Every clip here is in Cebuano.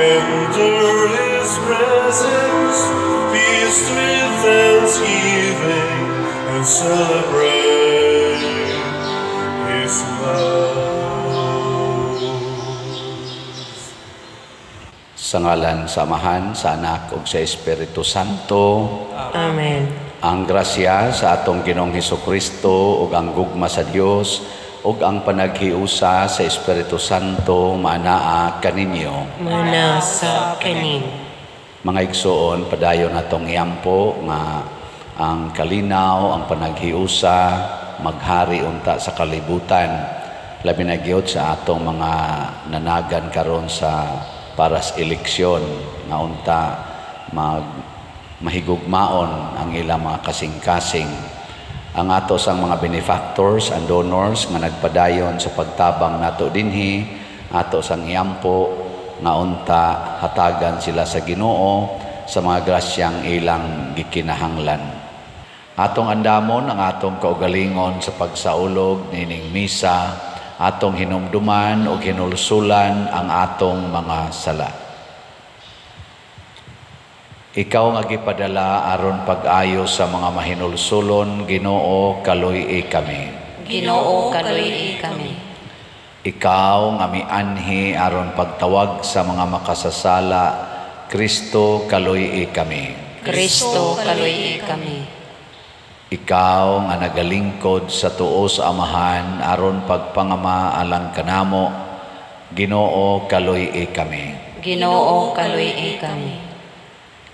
Enter his presence, feast with thanksgiving, and celebrate his love. Sa ngalan sa Amahan, sa Anak ug sa Espiritu Santo. Amen. Ang grasya sa atong Ginoong Hesukristo ug ang gugma sa Dios ug ang panaghiusa sa Espiritu Santo maanaa kaninyo. Maanaa sa kaninyo. Mga igsoon, padayon natong iampo nga ang kalinaw, ang panaghiusa maghari unta sa kalibutan. Labi na gyud sa atong mga nanagan karon sa paras eleksyon nga unta mahigugmaon ang ilang mga kasing-kasing. Ang ato sang mga benefactors and donors nga nagpadayon sa pagtabang nato dinhi, ato sang iampo nga unta hatagan sila sa Ginoo sa mga grasyang ilang gikinahanglan. Atong andamon ang atong kaugalingon sa pagsaulog nining misa, atong hinumduman o hinulsulan ang atong mga sala. Ikaw nga gipadala aron pag-ayo sa mga mahinulsulon, Ginoo, kaluy-i kami. Ginoo, kaluy-i kami. Ikaw nga mianhi aron pagtawag sa mga makasasala, Kristo, kaluy-i kami. Kristo, kaluy-i kami. Ikaw nga nagalingkod sa tuo sa Amahan aron pagpangama alang kanamo, Ginoo, kaluy-i kami. Ginoo, kaluy-i kami.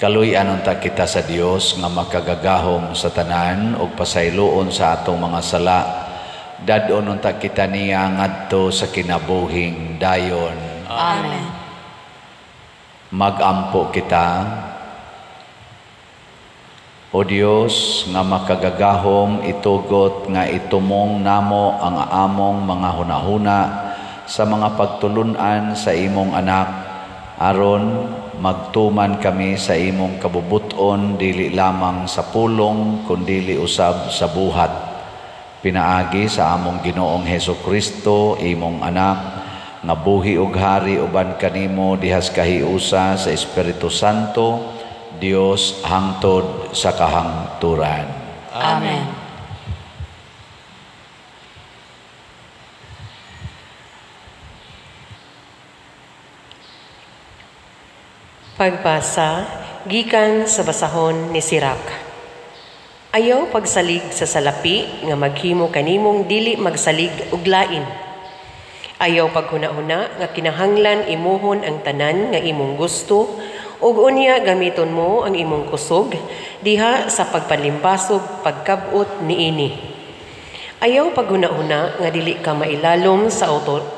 Kaluy-an unta kita sa Dios nga makagagahom sa tanan ug pasayloon sa atong mga sala. Dad-on unta kita niya ngadto sa kinabuhing dayon. Amen. Magampo kita. O Dios nga makagagahom, itugot nga itumong namo ang among mga hunahuna sa mga pagtulun-an sa imong anak, aron magtuman kami sa imong kabubut-on, dili lamang sa pulong kundili usab sa buhat. Pinaagi sa among Ginoong Hesukristo, imong anak, nga buhi ug hari uban kanimo dihas kahiusa sa Espiritu Santo, Dios hangtod sa kahangturan. Amen. Pagbasa gikan sa basahon ni Sirach. Ayaw pagsalig sa salapi nga maghimo kanimong dili magsalig og lain. Ayaw paghuna-huna nga kinahanglan imuhon ang tanan nga imong gusto ug unya gamiton mo ang imong kusog diha sa pagpanlimbasog pagkab-ot niini. Ayaw paghuna-huna nga dili ka mailalom sa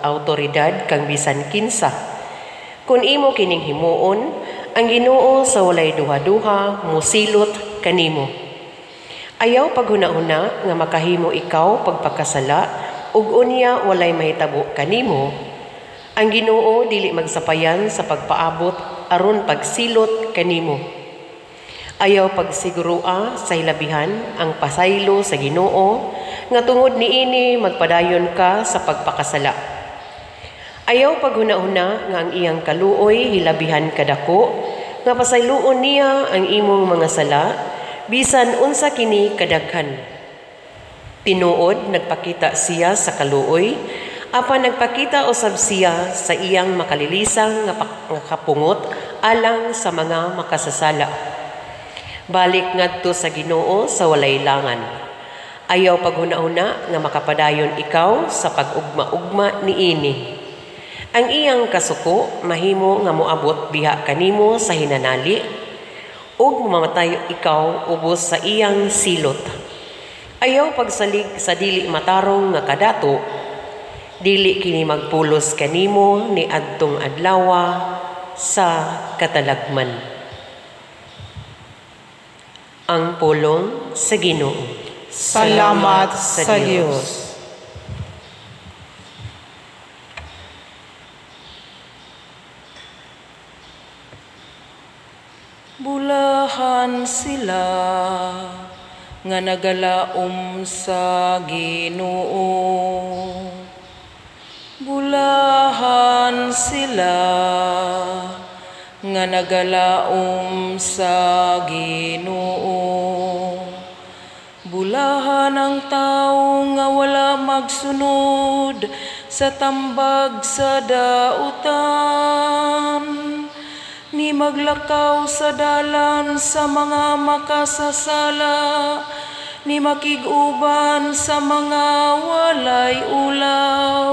autoridad kang bisan kinsa. Kun imo kining himuon, ang Ginoo sa walay duha-duha mosilot kanimo. Ayaw paghuna-huna nga makahimo ikaw pagpakasala ug unya walay mahitabo kanimo. Ang Ginoo dili magsapayan sa pagpaabot aron pagsilot kanimo. Ayaw pagsigurua sa hilabihan ang pasaylo sa Ginoo nga tungod niini magpadayon ka sa pagpakasala. Ayaw paghuna-huna nga ang iyang kaluoy hilabihan kadako nga pasayloon niya ang imong mga sala bisan unsa kini kadaghan. Tinuod nagpakita siya sa kaluoy, apan nagpakita usab siya sa iyang makalilisang nga kapungot alang sa mga makasasala. Balik ngadto sa Ginoo sa walay langan. Ayaw paghuna-huna nga makapadayon ikaw sa pag-ugma-ugma niini. Ang iyang kasuko mahimo nga moabot biha kanimo sa hinanali ug mamatay ikaw ubos sa iyang silot. Ayaw pagsalig sa dili matarong nga kadato, dili kini magpulos kanimo ni adtong adlawa sa katalagman. Ang pulong sa Ginoo. Salamat sa Dios. Bulahan sila nga nagalaom sa Ginoo. Bulahan sila nga nagalaom sa Ginoo. Bulahan ang tawo nga wala magsunod sa tambag sa dautan, ni maglakaw sa dalan sa mga makasasala, ni makig-uban sa mga walay ulaw,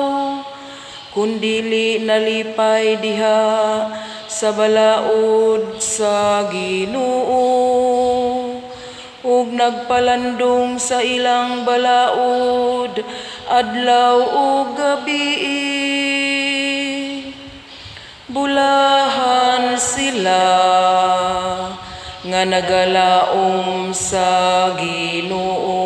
kundili nalipay diha sa balaod sa Ginoo, ug nagpalandong sa ilang balaod adlaw ug gabi. Bulahan sila nga nagalaom sa Ginoo.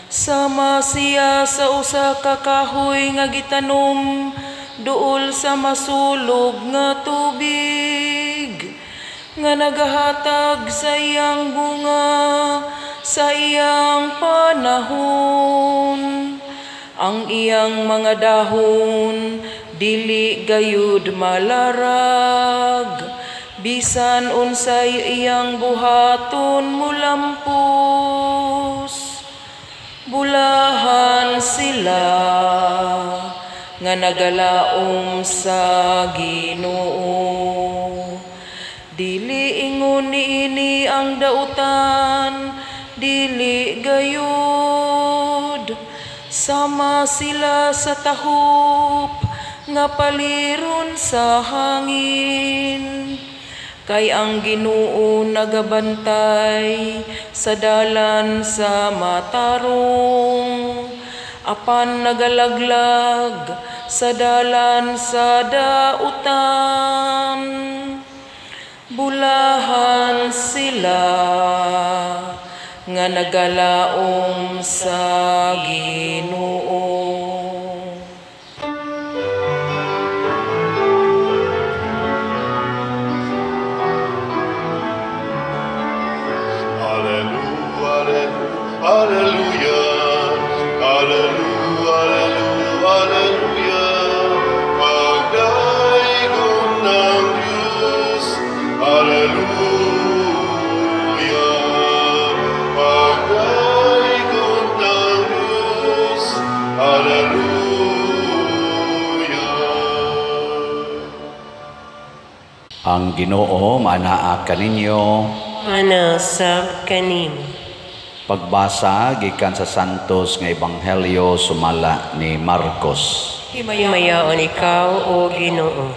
Sama siya sa usa ka kahoy nga gitanom duol sa masulog nga tubig, nga nagahatag sa iyang bunga sa iyang panahon. Ang iyang mga dahon dili gayud malarag, bisan unsay iyang buhaton mulampos. Bulahan sila nga nagalaom sa Ginoo. Dili ingon niini ang dautan, dili gayud. Sama sila sa tahop nga paliron sa hangin. Kay ang Ginoo nagabantay sa dalan sa matarong, apan nagalaglag sa dalan sa dautan. Bulahan sila nga nagalaom sa Ginoo. Alleluia, alleluia, alleluia, alleluia. Pagdaigon ng Diyos, alleluia. Pagdaigon ng Diyos, alleluia. Ang Ginoo maanaa kaninyo, Ana sab kanimo. Pagbasa gikan sa Santos nga Ebanghelyo sumala ni Marcos. Himayaon ikaw, o Ginoo.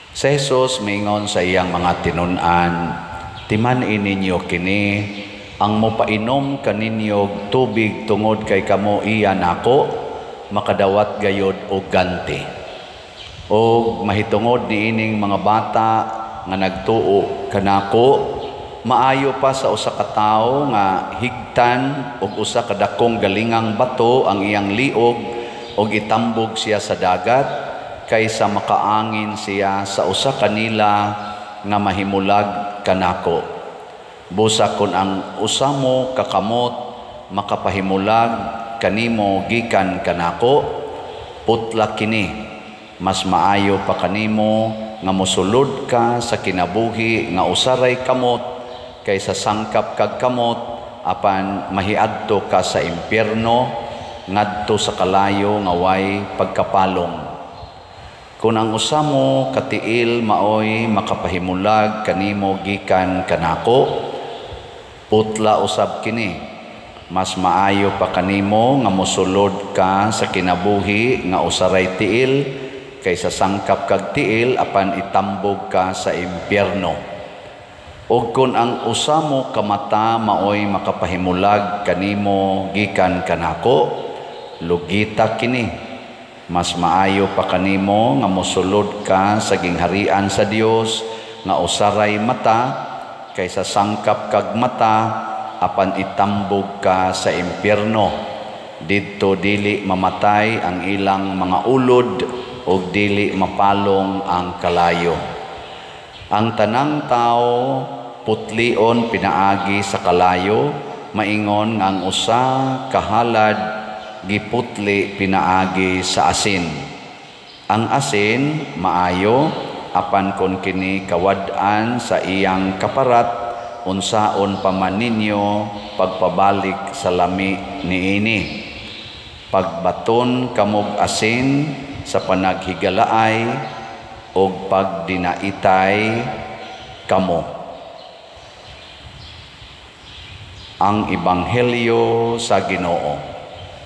Si Jesus mingon sa iyang mga tinun-an, timan-i ninyo kini, ang mopainom kaninyo tubig tungod kay kamo iya nako, makadawat gayod og ganti. Og mahitungod niining mga bata nga nagtuo kanako, maayo pa sa usa ka tawo nga higtan og usa ka dakong galingang bato ang iyang liog og itambog siya sa dagat kaysa makaangin siya sa usa kanila nga mahimulag kanako. Busa kon ang usa mo kakamot makapahimulag kanimo gikan kanako, putla kini. Mas maayo pa kanimo nga mosulod ka sa kinabuhi nga usaray kamot kaysa sangkap kag kamot apan mahiadto ka sa impyerno ngadto sa kalayo nga way pagkapalong. Kun ang usa mo katiil maoy makapahimulag kanimo gikan kanako, putla usab kini. Mas maayo pa kanimo nga mosulod ka sa kinabuhi nga usaray tiil kaysa sangkap kag tiil apan itambog ka sa impyerno. Og kun ang usa mo kamata maoy makapahimulag kanimo gikan kanako, lugita kini. Mas maayo pa kanimo nga mosulod ka sa gingharian sa Dios nga usaray mata kaysa sangkap kag mata apan itambog ka sa impyerno. Didto dili mamatay ang ilang mga ulod ug dili mapalong ang kalayo. Ang tanang tao putlion pinaagi sa kalayo, maingon nga ang usa kahalad giputli pinaagi sa asin. Ang asin maayo, apan kon kini kawad-an sa iyang kaparat, unsaon pa man ninyo pagpabalik sa lami niini? Pagbaton kamog asin sa panaghigalaay og pagdinaitay kamo. Ang Ebanghelyo sa Ginoo.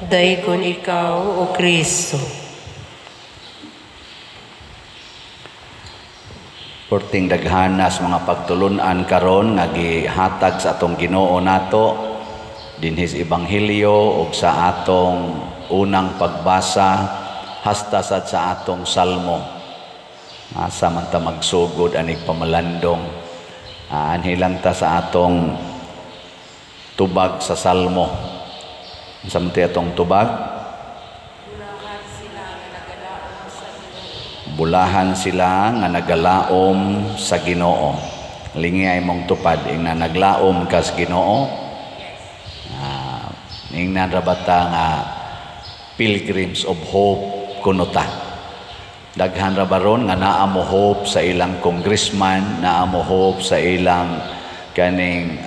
Daygon ikaw, O Kristo. Perting daghanas mga pagtulunan karon nga gihatag sa atong Ginoo nato dinhi sa Ebanghelyo ug sa atong unang pagbasa hasta sad sa atong salmo. Asa man ta magsugod anig pamalandong. Anhi lang ta sa atong tubag sa salmo. Unsa man ti atong tubag? Bulahan sila nga nagalaom sa Ginoo. Lingi ay mong tupad ingna naglaom ka sa Ginoo. Ingnan ra bata nga pilgrims of hope kuno ta. Daghan ra baron nga naa mo hope sa ilang congressman, naa mo hope sa ilang kaning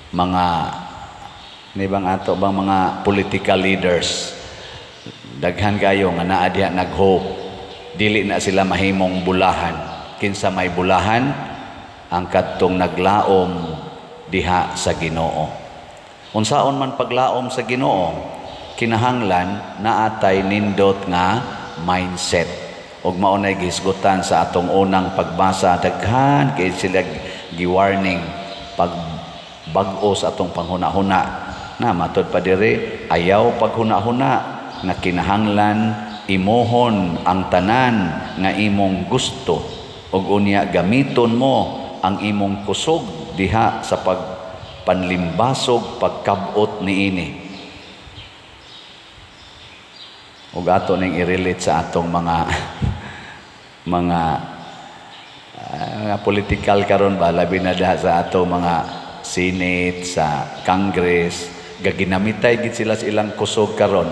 mga ni bang ato bang mga political leaders. Daghan kayo nga naa diha nag-hope. Dili na sila mahimong bulahan. Kinsa may bulahan? Ang kadtong naglaom diha sa Ginoo. Unsaon man paglaom sa Ginoo, kinahanglan naatay nindot nga mindset. Ug mao nay gihisgutan sa atong unang pagbasa, daghan kay sila gi-warning pag bag-o sa atong panghuna-huna. Na matud pa diri, ayaw paghuna-huna nga kinahanglan imohon ang tanan nga imong gusto ug unya gamiton mo ang imong kusog diha sa pagpanlimbasog pagkabot niini. Ug ato ning i-relate sa atong mga mga political karon ba, labi na diha sa atong mga Senate, sa Congress, gaginamitay gid sila sa ilang kusog karon.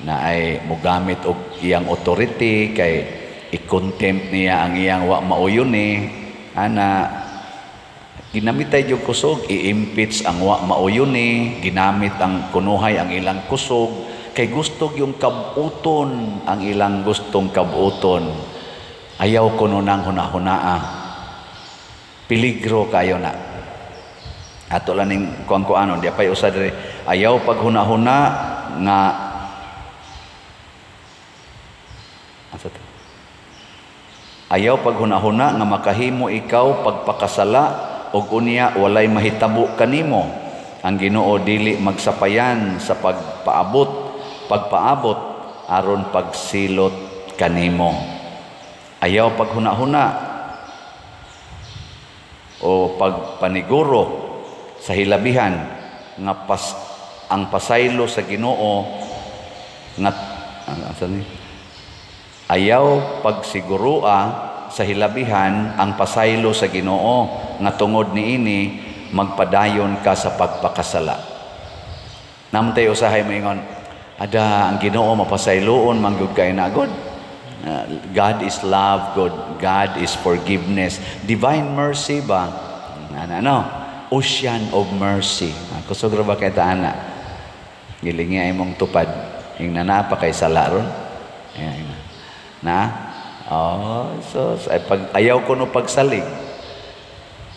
Na ay mogamit og iyang authority kay i-contempt niya ang iyang wa mauyon ni ana ginamitay yung kusog, i-impeach ang wa mauyon ni, ginamit ang kunuhay ang ilang kusog kay gusto yung kabuton ang ilang gustong kabuton. Ayaw kuno nang hunahunaa, peligro kayo na. Ato lang ning kuang-kuanon, di pay usa diri, ayaw paghunahuna nga asa to? Ayaw paghunahuna nga makahimo ikaw pagpakasala og unya walay mahitabo kanimo. Ang Ginoo dili magsapayan sa pagpaabot aron pagsilot kanimo. Ayaw paghunahuna o pagpaniguro sa hilabihan nga ang pasaylo sa Ginoo nga asa ni? Ayaw pagsigurua sa hilabihan ang pasaylo sa Ginoo nga tungod niini magpadayon ka sa pagpakasala. Namtay usahay moingon, ada ang Ginoo mapasayloon man gyud kay na God. God is love, God. God is forgiveness. Divine mercy ba? Ano? Ocean of mercy. Kusog ra ba kay ta ana? Gilingi ay mong tupad. Ingna na pa kay sala ron. Na? Oh, so ay pag ayaw ko no pagsalig.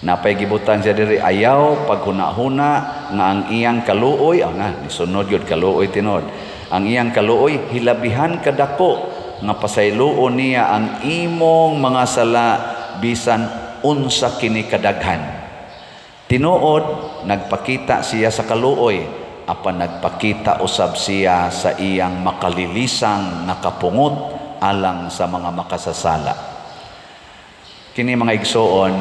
Napay gibutan siya diri, ayaw paghuna-huna nga ang iyang kaluoy, nga nisunod gyud kaluoy tinuod. Ang iyang kaluoy hilabihan kadako nga pasayloon niya ang imong mga sala bisan unsa kini kadaghan. Tinuod nagpakita siya sa kaluoy, apan nagpakita usab siya sa iyang makalilisang nakapungot alang sa mga makasasala. Kini mga igsoon,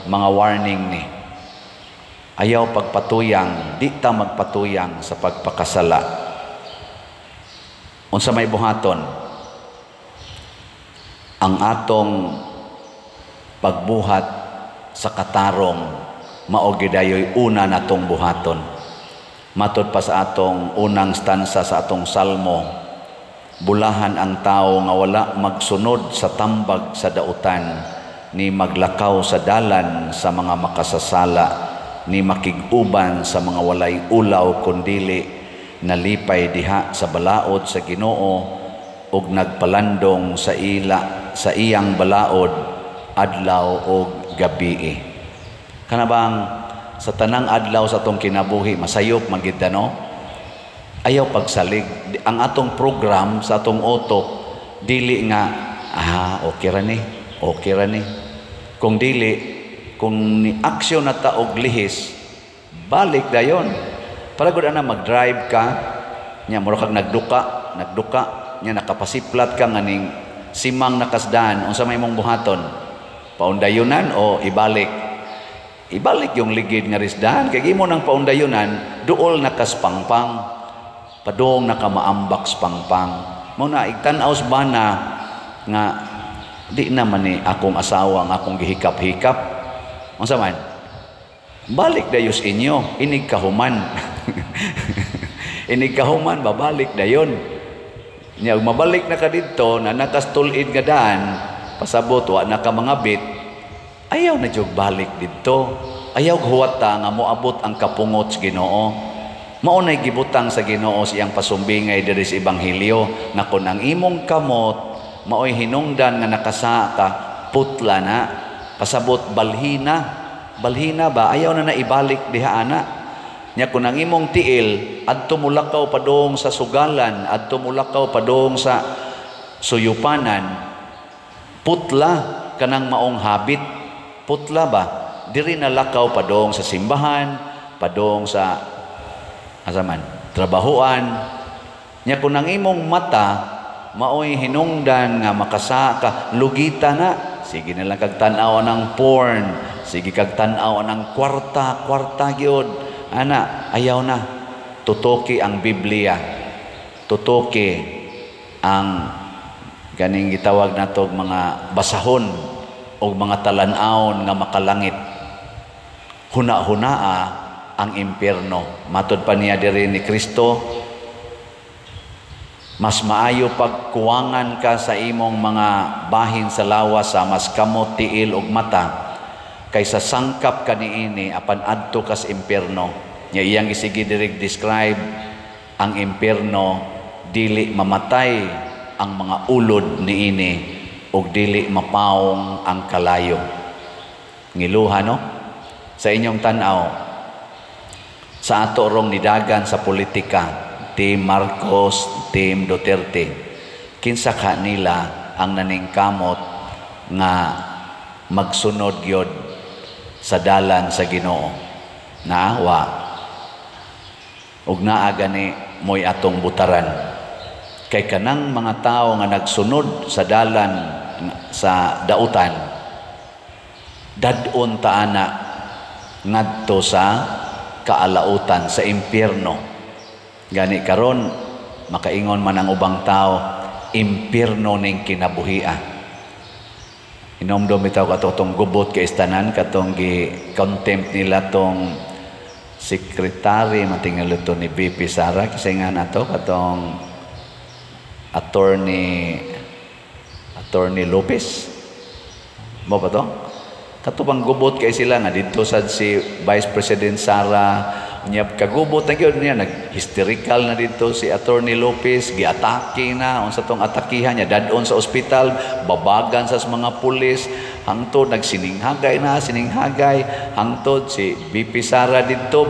mga warning ni. Ayaw pagpatuyang, di ta magpatuyang sa pagpakasala. Unsa may buhaton? Ang atong pagbuhat sa katarong mao gidayoy una natong buhaton. Matod pa sa atong unang stanza sa atong salmo, Bulahan ang tao nga wala magsunod sa tambag sa dautan, ni maglakaw sa dalan sa mga makasasala, ni makig-uban sa mga walay ulaw, kundili nalipay diha sa balaod sa Ginoo ug nagpalandong sa ila sa iyang balaod adlaw ug gabii. Kana bang sa tanang adlaw sa atong kinabuhi masayop man gid, no? Ayaw pagsalig ang atong program sa atong utok, dili nga okay ra ni, okay ra ni. Kung dili, kung ni aksyon na ta og lihis, balik dayon. Para gud ana, mag-drive ka nya mura kag nagduka nagduka nya nakapasiplat ka nga ning simang nakasdan, unsa may imong buhaton? Paundayunan o ibalik? Ibalik yung ligid nga risdan, kay imo nang paundayunan, duol na kas pangpang, padung na ka maambak sa pangpang. Mao na igtan-aw sa bana nga di naman ni akong asawa ang akong gihikap-hikap, unsa man, balik dayos inyo inig kahuman. Inig kahuman, babalik dayon nya. Mabalik na ka didto na nakastulid nga daan, pasabot wa na ka mga bit, ayaw na jud balik didto. Ayaw huwata nga moabot ang kapungot sa Ginoo. Mao nay gibutang sa Ginoo sa iyang pasumbingay diri sa ebanghelyo nga kun ang imong kamot maoy hinungdan nga nakasa ka, putla na. Pasabot balhina, balhina ba, ayaw na na ibalik diha ana. Nya kun ang imong tiil adto mulakaw padung sa sugalan, adto mulakaw padung sa suyupanan, putla kanang maong habit. Putla ba, diri na lakaw padung sa simbahan, padung sa asa man trabahuan. Nya kun ang imong mata maoy hinungdan nga makasa ka, lugita na. Sige na lang kag tan-aw ng porn, sige kag tan-aw ng kwarta, kwarta gyud ana, ayaw na. Tutuki ang Biblia, tutuki ang ganing gitawag nato mga basahon o mga talan-awon nga makalangit. Huna-hunaa ang impyerno. Matod pa niya diri ni Kristo, mas maayo pagkuwangan ka sa imong mga bahin sa lawas sa mas kamot, tiil ug mata, kaysa sangkap ka niini apan adto kas impyerno. Nya iyang isigi diri describe ang impyerno, dili mamatay ang mga ulod niini ug dili mapaong ang kalayo. Ngiluha, no? Sa inyong tan-aw, sa ato rong nidagan sa politika, Team Marcos, Team Duterte, kinsa ka nila ang naningkamot nga magsunod gyud sa dalan sa Ginoo? Naawa ug naa gani mo'y atong butaran, kay kanang mga tao nga nagsunod sa dalan sa dautan, dad-on ta ana ngadto sa kaalautan, sa impyerno. Gani karon makaingon man ang ubang tao, impyerno ning kinabuhia. Inomdom bitaw kato tong gubot kay istanan, katong gi-contempt nila tong sekretary matingalo to ni BP Sara, kasi nga nato katong attorney Lopez mo ba to? Kato bang gubot kay sila nga didto sad si Vice President Sara, unya kagubot na gyud niya, nag-hysterical na didto si Attorney Lopez, giatake na unsa tong atakihan niya, dad-on sa ospital, babagan sa mga pulis, hangtod nagsininghagay na, sininghagay, hangtod si BP Sara didto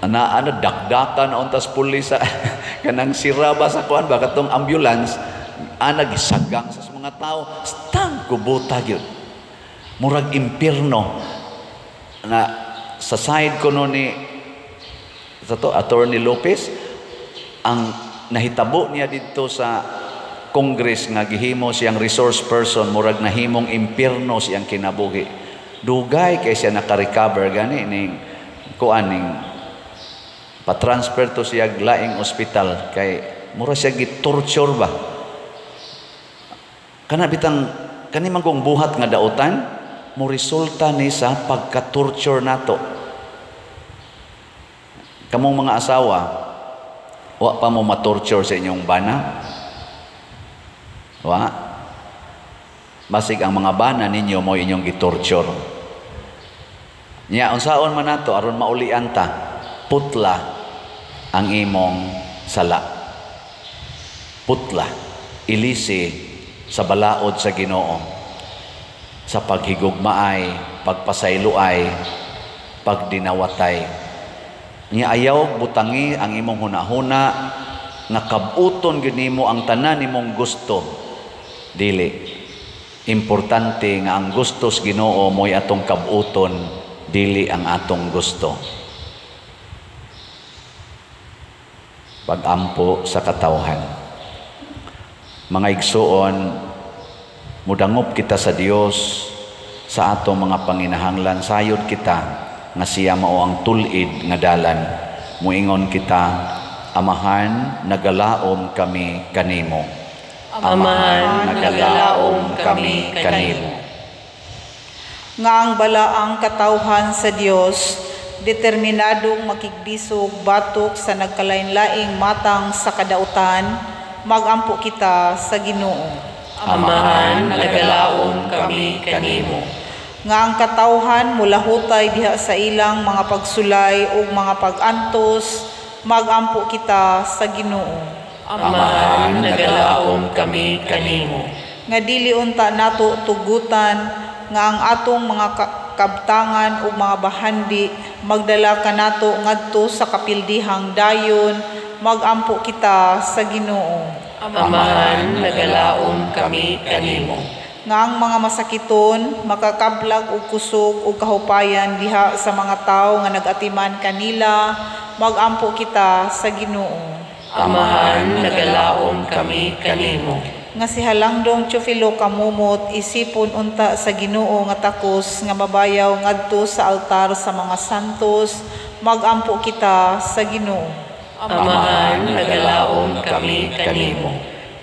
ana ana dakdakan untas pulis sa kanang sira ba sa kuan ba katong ambulance ana, gisagang sa mga tao. Stang gubota gyud, murag impierno na sa side ko no ni sa to Attorney Lopez. Ang nahitabo niya didto sa Congress nga gihimo siyang resource person, murag nahimong impierno siyang kinabuhi. Dugay kay siya naka-recover, gani ning kuan ning pa-transfer to siya laing ospital kay mura siya gi-torture ba. Kana bitang kani man kung buhat nga dautan mo resulta ni sa pagka-torture nato. Kamong mga asawa, wa pa mo ma-torture sa inyong bana? Wa? Basig ang mga bana ninyo mo inyong gitorture. Nya unsaon man nato aron maulian ta, putla ang imong sala. Putla, ilisi sa balaod sa Ginoo, sa paghigugmaay, pagpasayloay, pagdinawatay. Nya ayaw butangi ang imong hunahuna nga kabuton gyud nimo ang tanan nimong gusto. Dili. Importante nga ang gusto sa Ginoo mo'y atong kabuton, dili ang atong gusto. Pagampo sa katawhan. Mga igsuon, mudangop kita sa Dios sa atong mga panginahanglan, sayod kita nga siya mao ang tul-id nga dalan. Muingon kita, Amahan, nagalaom kami kanimo. Amahan, nagalaom kami kanimo. Nga ang balaang katawhan sa Dios, determinadong makigbisog batok sa nagkalain-laing matang sa kadautan, magampo kita sa Ginoo. Amahan, nagalaom kami kanimo. Nga ang katawhan mulahutay diha sa ilang mga pagsulay ug mga pag-antos, magampo kita sa Ginoo. Amahan, nagalaom kami kanimo. Nga dili unta nato tugutan nga ang atong mga kabtangan ug mga bahandi magdala kanato ngadto sa kapildihang dayon, magampo kita sa Ginoo. Amahan, nagalaom kami kanimo. Nga ang mga masakiton makakablag og kusog ug kahupayan diha sa mga tawo nga nagatiman kanila, magampo kita sa Ginoo. Amahan, nagalaom kami kanimo. Nga si Halangdong Teofilo Camomot isipon unta sa Ginoo nga takos nga mabayaw ngadto sa altar sa mga santos, magampo kita sa Ginoo. Amahan, nagalaom kami kanimo.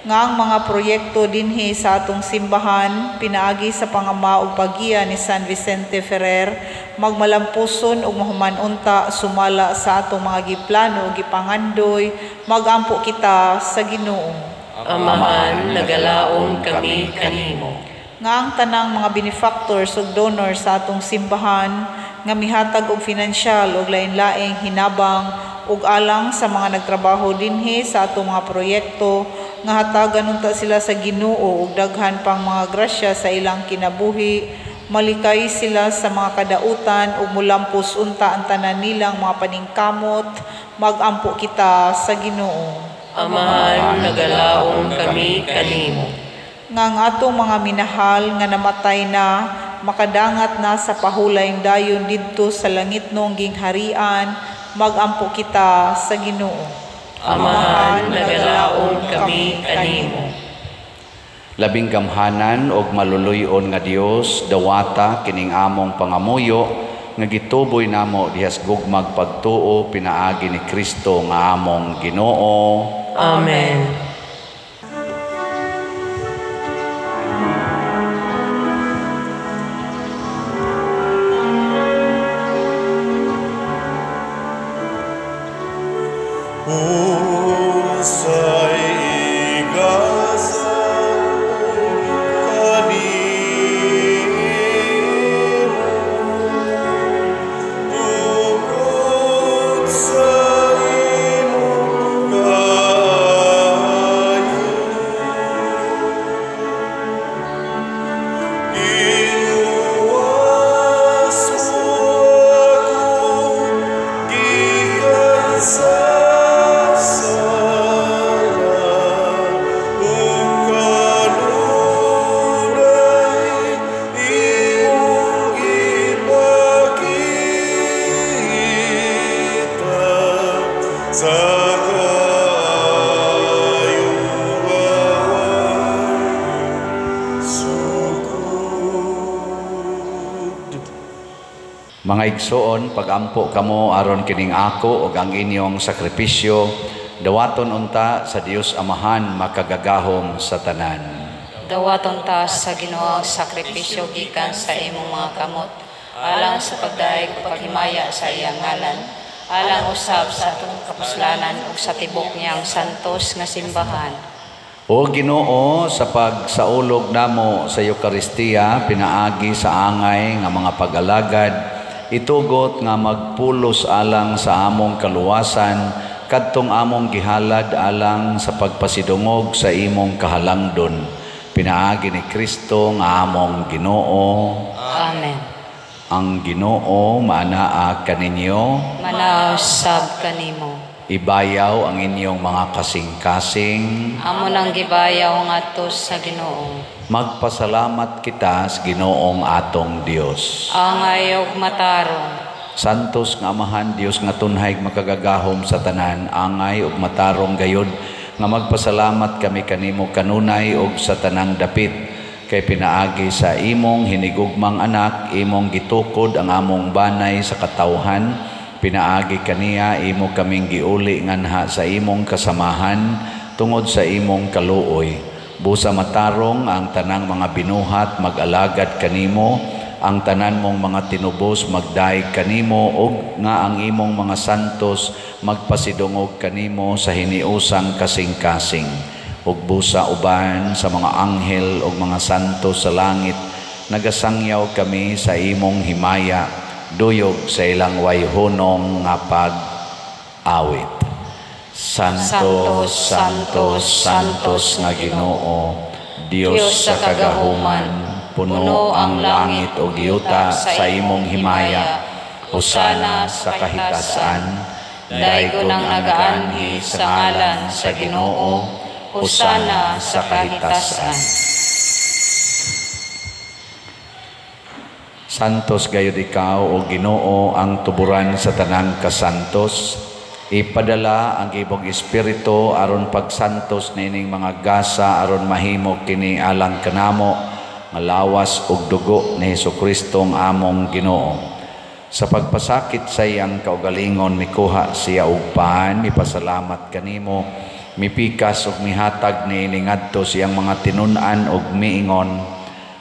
Nga ang mga proyekto dinhi sa atong simbahan pinaagi sa pangama ug paggiya ni San Vicente Ferrer magmalampuson ug mahuman unta sumala sa atong mga giplano ug gipangandoy, magampo kita sa Ginoo. Amahan, nagalaom kami kanimo. Nga ang tanang mga benefactors ug donors sa atong simbahan nga mihatag og finansyal ug lain-laing hinabang ug alang sa mga nagtrabaho dinhi sa atong mga proyekto, nga hatagan unta sila sa Ginoo ug daghan pang mga grasya sa ilang kinabuhi, malikay sila sa mga kadautan ug mulampos unta ang tanan nilang mga paningkamot, magampo kita sa Ginoo. Amahan, nagalaom kami kanimo. Nga ang atong mga minahal nga namatay na, makadangat na sa pahulayng dayon didto sa langitnong gingharian, magampo kita sa Ginoo. Amahan, nagalaom kami kanimo. Labing gamhanan og maluluy-on nga Dios, dawata kining among pangamuyo nga gituboy namo dihas gugmag pagtuo pinaagi ni Kristo nga among Ginoo. Amen. Mga igsoon, pagampo kamo aron kining ako ug ang inyong sakripisyo, dawaton unta sa Dios Amahan makagagahom sa tanan. Dawaton ta sa Ginoo ang sakripisyo gikan sa imong mga kamot, alang sa pagdayeg ug paghimaya sa iyang ngalan, alang usab sa atong kapuslanan ug sa tibok niyang santos nga simbahan. O Ginoo, sa pagsaulog namo sa Eukaristiya, pinaagi sa angay nga mga pag-alagad, itugot nga magpulos alang sa among kaluwasan, kadtong among gihalad alang sa pagpasidungog sa imong kahalangdon. Pinaagi ni Kristo nga among Ginoo. Amen. Ang Ginoo maanaa kaninyo, Manausab kanimo. Ibayaw ang inyong mga kasing-kasing. Amo nang gibayaw ngadto sa Ginoo. Magpasalamat kita sa Ginoong atong Dios. Angay og matarong. Santos nga Amahan, Dios nga tunhay makagagahom sa tanan, angay ug matarong gayod nga magpasalamat kami kanimo kanunay ug sa tanang dapit, kay pinaagi sa imong hinigugmang anak, imong gitukod ang among banay sa katawhan. Pinaagi kaniya imo kaming giuli nganha sa imong kasamahan tungod sa imong kaluoy. Busa matarong ang tanang mga binuhat mag-alagad kanimo, ang tanan mong mga tinubos magdaig kanimo, ug nga ang imong mga santos magpasidungog kanimo sa hiniusang kasing-kasing. Ug busa uban sa mga anghel ug mga santos sa langit, nagasangyaw kami sa imong himaya, duyog sa ilang wayhunong nga pag-awit. Santo, Santo, Santos nga Ginoo, Dios sa kagahuman, puno ang langit ug yuta sa imong himaya. Hosana sa kahitasan, daygon ang nagaanhi sa ngalan sa Ginoo. Hosana sa kahitasan. Santos gayud ikaw, o Ginoo, ang tuburan sa tanang kasantos. Ipadala ang imong espiritu aron pagsantos nining mga gasa aron mahimo kini alang kanamo nga lawas ug dugo ni Hesukristo ang among Ginoo. Sa pagpasakit sa iyang kaugalingon mikuha siya og pan, mipasalamat kanimo, mipikas ug mihatag niini ngadto sa iyang mga tinun-an ug miingon,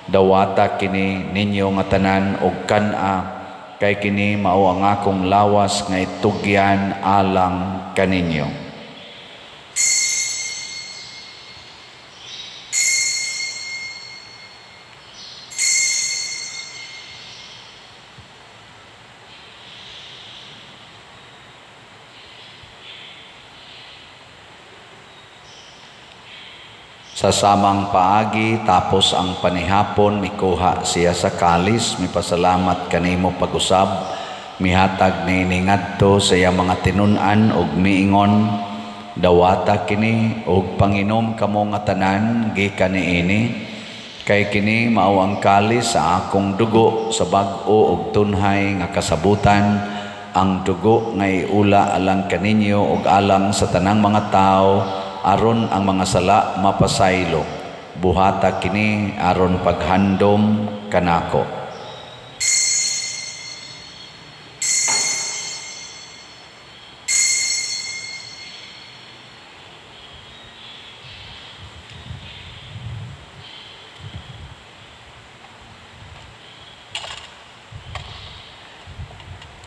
dawata kini ninyo nga tanan og kan-a, kay kini mao ang akong lawas nga itugyan alang kaninyo. Sa samang paagi, tapos ang panihapon, mikuha siya sa kalis, mipasalamat kanimo pag-usab, mihatag niini ngadto sa iyang mga tinun-an ug miingon, dawata kini ug panginom kamo nga tanan gikan niini, kay kini mao ang kalis sa akong dugo sa bag-o ug tunhay nga kasabutan, ang dugo nga iula alang kaninyo ug alang sa tanang mga tawo, aron ang mga sala mapasaylo. Buhata kini aron paghandom kanako.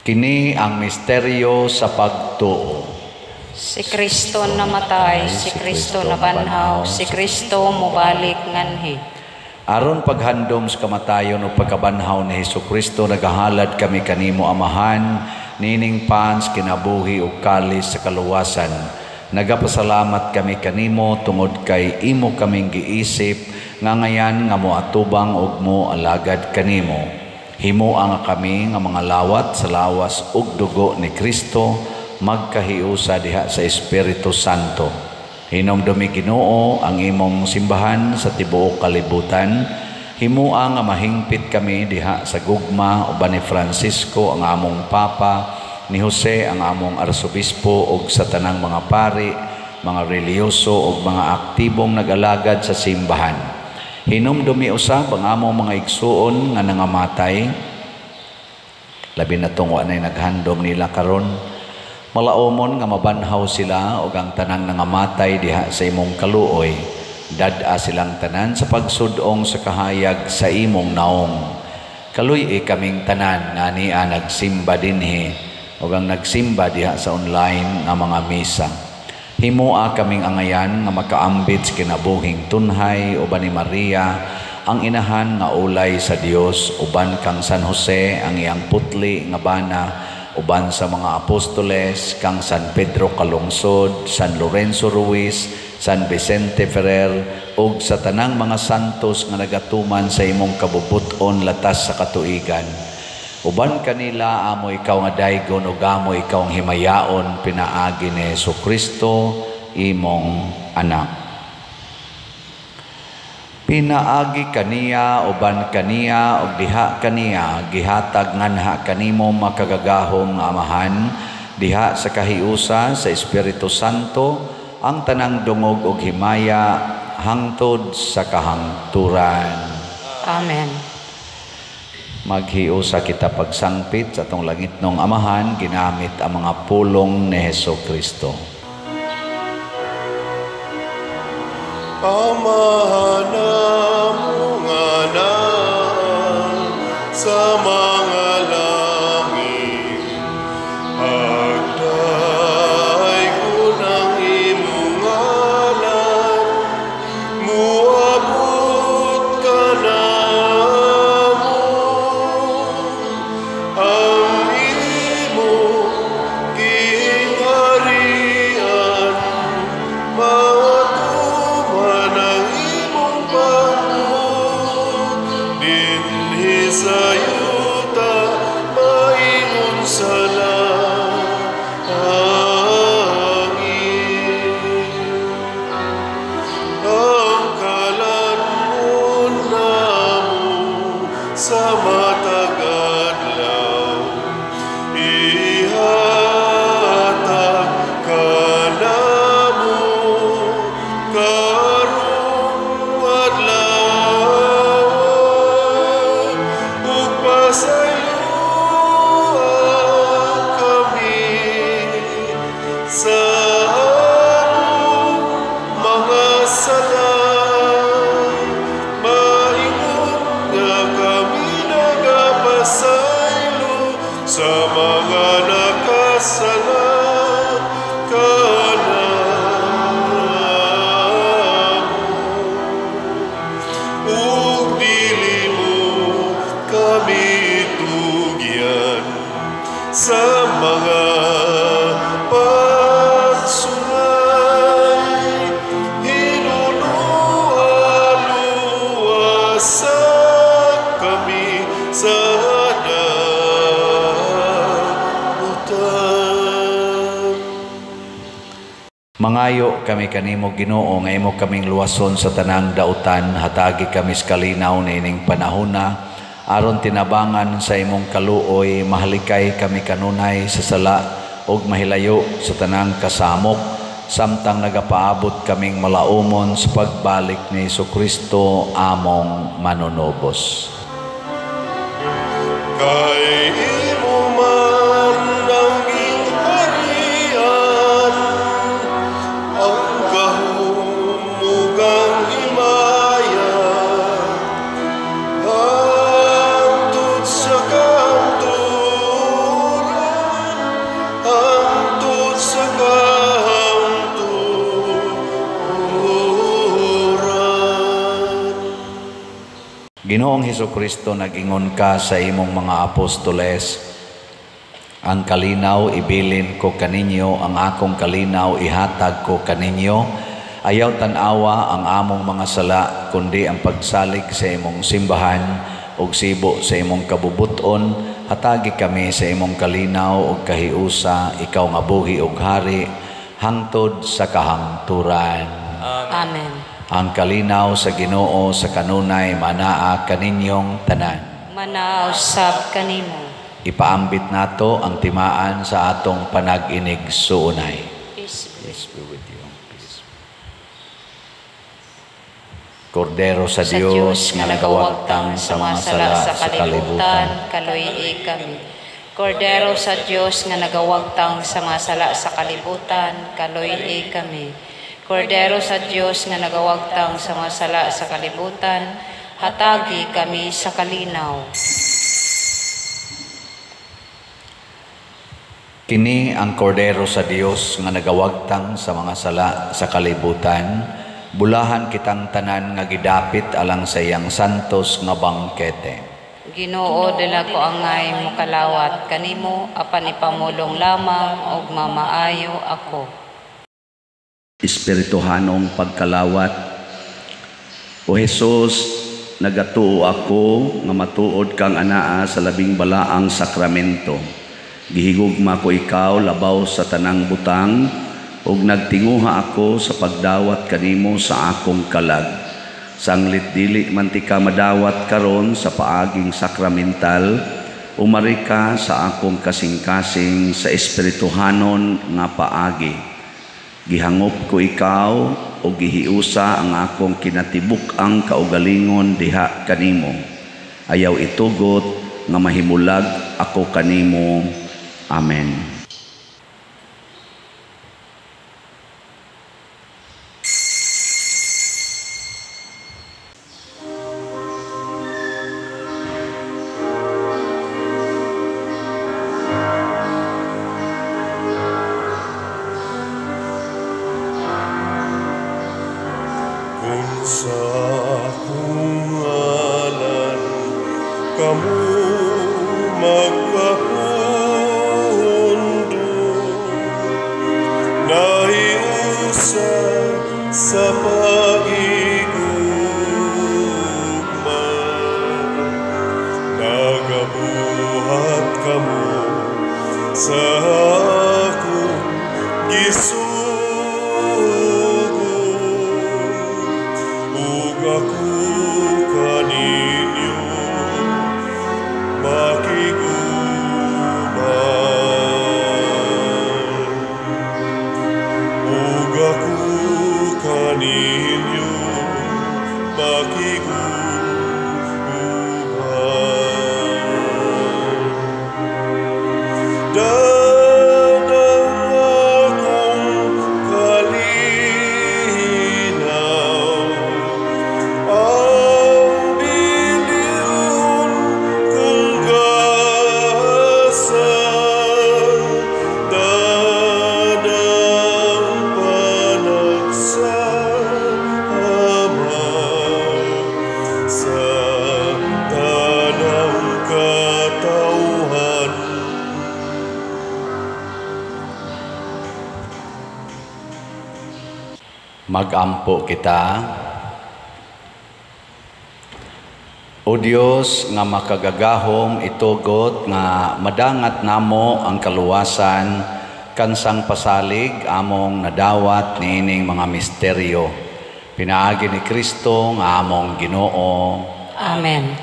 Kini ang misteryo sa pagtuo. Si Kristo namatay, si Kristo nabanhaw, si Kristo mobalik nganhi. Aron paghandom sa kamatayon o pagkabanhaw ni Hesukristo, nagahalad kami kanimo Amahan, nining pans kinabuhi ug kalis sa kaluwasan. Nagapasalamat kami kanimo tungod kay imo kaming giisip nga ngayan nga moatubang ug moalagad kanimo. Himoa nga kami nga mga lawat sa lawas ug dugo ni Kristo, magkahiusa diha sa Espiritu Santo. Hinumdumi Ginoo ang imong simbahan sa tibuok kalibutan. Himoa nga mahingpit kami diha sa gugma uban ni Francisco ang among Papa, ni Jose ang among Arsobispo ug sa tanang mga pari, mga relihiyoso ug mga aktibong nag-alagad sa simbahan. Hinumdumi usab ang among mga igsuon nga nangamatay, labi na tong wa nay naghandom nila karon. Malaomon nga mabanhaw sila og ang tanang nangamatay diha sa imong kaluoy. Dad-a silang tanan sa pagsudong sa kahayag sa imong naong. Kaluy-i kaming tanan nga nia nagsimba dinhi ug ang nagsimba diha sa online nga mga misa. Himoa kaming angayan nga makaambit sa kinabuhing tunhay uban ni Maria ang inahan nga ulay sa Dios, uban kang San Jose ang iyang putli nga bana, uban sa mga apostoles kang San Pedro Calungsod, San Lorenzo Ruiz, San Vicente Ferrer ug sa tanang mga santos nga nagatuman sa imong kabubut-on latas sa katuigan. Uban kanila amo ikaw nga daygon ug amo ikaw ang himayaon pinaagi ni Hesukristo imong anak. Pinaagi kaniya, uban kaniya ug diha kaniya gihatag nganha kanimo makagagahom nga Amahan diha sa kahiusa sa Espiritu Santo ang tanang dungog ug himaya hangtod sa kahangturan. Amen. Maghiusa kita pagsangpit sa atong langitnong Amahan ginamit ang mga pulong ni Hesukristo. Amahan namo nga naa sa mga langit, pagdaygon ang imong ngalan, muabot ka namo, ang imong gingharian, matuman ang imong pagbuot, dinhi sa yuta maingon sa langit. Ang kalan-on namo sa matag adlaw, ihatag kanamo karong adlaw, ug pasayloa kami sa among mga sala, maingon nga kami nagapasaylo sa mga nakasala kanamo. Ug dili mo kami tugyan sa mga pagsulay, hinunua-luwasa kami sa dautan. Mangayo kami kanimo Ginoo nga imo kaming luwason sa tanang dautan, hatagi kami sa kalinaw niining panahona aron tinabangan sa imong kaluoy, mahalikay kami kanunay sa sala ug mahilayo sa tanang kasamok, samtang nagapaabot kaming malaumon sa pagbalik ni Hesukristo among manunubos. Kay imo man ang gingharian, ang gahom ug ang himaya, hangtod sa kahangturan, hangtod sa kahangturan. Ginoong Hesukristo, nag-ingon ka sa imong mga apostoles, ang kalinaw ibilin ko kaninyo, ang akong kalinaw ihatag ko kaninyo. Ayaw tan-awa ang among mga sala, kundi ang pagsalig sa imong simbahan ug sibo sa imong kabubuton. Hatagi kami sa imong kalinaw ug kahiusa, ikaw nga buhi ug hari hangtod sa kahangturan. Amen. Ang kalinaw sa Ginoo sa kanunay manaa kaninyong tanan. Manaa usab kanimo. Ipaambit nato ang timaan sa atong panag-inig suunay. Peace be with you. Peace. Kordero sa Dios nga nagawagtang sa mga sala sa kalibutan, kaluy-i kami. Kordero sa Dios nga nagawagtang sa mga sala sa kalibutan, kaluy-i kami. Kordero sa Dios nga nagawagtang sa mga sala sa kalibutan, hatagi kami sa kalinaw. Kini ang kordero sa Dios nga nagawagtang sa mga sala sa kalibutan, bulahan kitang tanan nga gidapit alang sa iyang santos nga bangkete. Ginoo, dila ko angay mokalawat kanimo, apan ipamulong lamang og mamaayo ako. Espirituhanong pagkalawat. O Hesus, nagatuo ako nga matuod kang anaa sa labing balaang sakramento. Gihigugma ko ikaw labaw sa tanang butang, ug nagtinguha ako sa pagdawat kanimo sa akong kalag. Sanglit dili man ti ka madawat karon sa paaging sakramental, umari ka sa akong kasing-kasing sa espirituhanon nga paagi. Gihangop ko ikaw o gihiusa ang akong kinatibuk-ang kaugalingon diha kanimo. Ayaw itugot nga mahimulag ako kanimo. Amen. Kung sa akong ngalan kamo magkapundo, nahiusa sa pag-igugma, nagabuhat kamo sa akong gisugo, ug ako kaninyo makiguban. Ug ako kaninyo makiguban. Dadang akong kalinaw, ang bililhon kong gasa, dadang panagsama sa tanang katawhan. Magampo kita. O Dios nga makagagahom, itugot nga madangat namo ang kaluwasan kansang pasalig among nadawat niining mga misteryo. Pinaagi ni Kristo nga among Ginoo. Amen.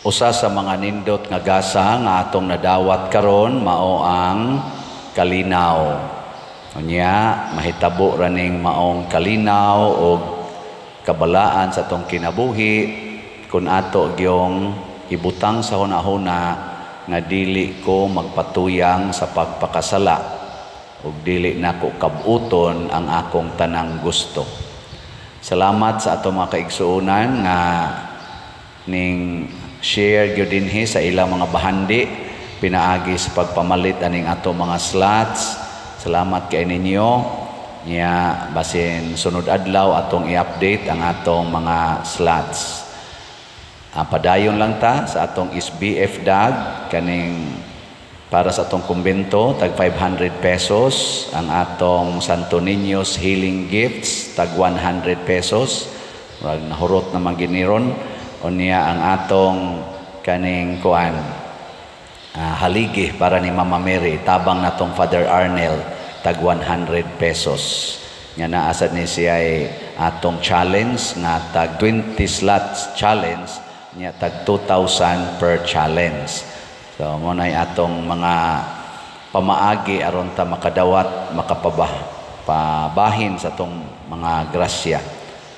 Usa sa mga nindot nga gasa nga atong nadawat karon mao ang kalinaw. Unya mahitabo raning maong kalinaw og kabalaan sa atong kinabuhi kun ato gyong ibutang sa hunahuna nga dili ko magpatuyang sa pagpakasala ug dili nako kabuton ang akong tanang gusto. Salamat sa atong mga kaigsuonan nga ning share gyud dinhi sa ilang mga bahandi pinaagi sa pagpamalit aning ato mga slots. Salamat kay ninyo. Nya basin sunod adlaw atong i-update ang atong mga slots. Padayon lang ta sa atong SBF dag kaning para sa atong kumbento tag 500 pesos, ang atong Santo Niño's Healing Gifts tag 100 pesos. Murag nahurot naman giniron. Unya ang atong kaning kuan haligi para ni Mama Mary, tabang natong Father Arnel tag 100 pesos. Nga naasad ni siya ay atong challenge nga tag 20 slots challenge nya tag 2,000 per challenge. So mo nay atong mga pamaagi aron ta makadawat, makapabahin sa atong mga grasya.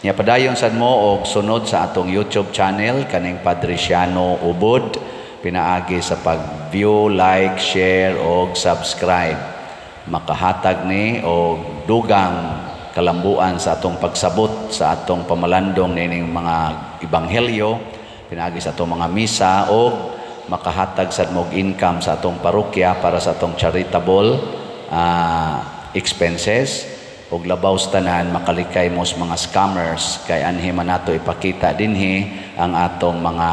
Nya padayon sad mo og sunod sa atong YouTube channel kaning Padre Siano Ubod, pinaagi sa pag-view, like, share og subscribe. Makahatag ni og dugang kalambuan sa atong pagsabot sa atong pamalandong nining mga ebanghelyo, pinaagi sa atong mga misa og makahatag sad mo og income sa atong parokya para sa atong charitable expenses, ug labaw sa tanan makalikay mo sa mga scammers kay anhi man nato ipakita dinhi ang atong mga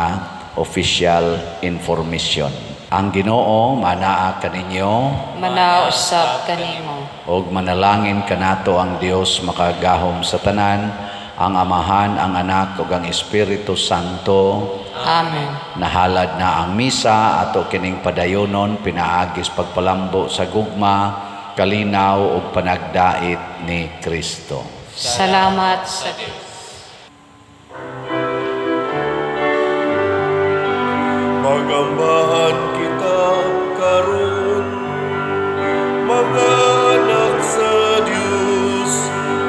official information. Ang Ginoo manaa kaninyo, Manausap kanimo. Ug manalangin kanato ang Dios makagahom sa tanan, ang Amahan, ang Anak ug ang Espiritu Santo. Amen. Nahalad na ang misa, ato kining padayonon pinaagis pagpalambo sa gugma, kalinaw ug panagdait ni Kristo. Salamat sa Dios. Magambahan kita karon, mga anak sa Dios,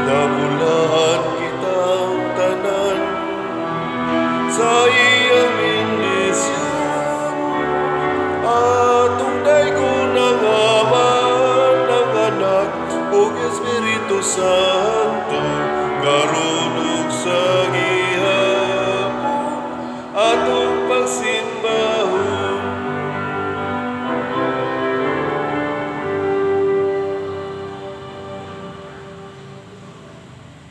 nabulahan kita tanan sa iyang bendisyon. Atong daygon ang Ama, ang Anak ug Espiritu Santo, karon ug sa gihapon atong pagsimba.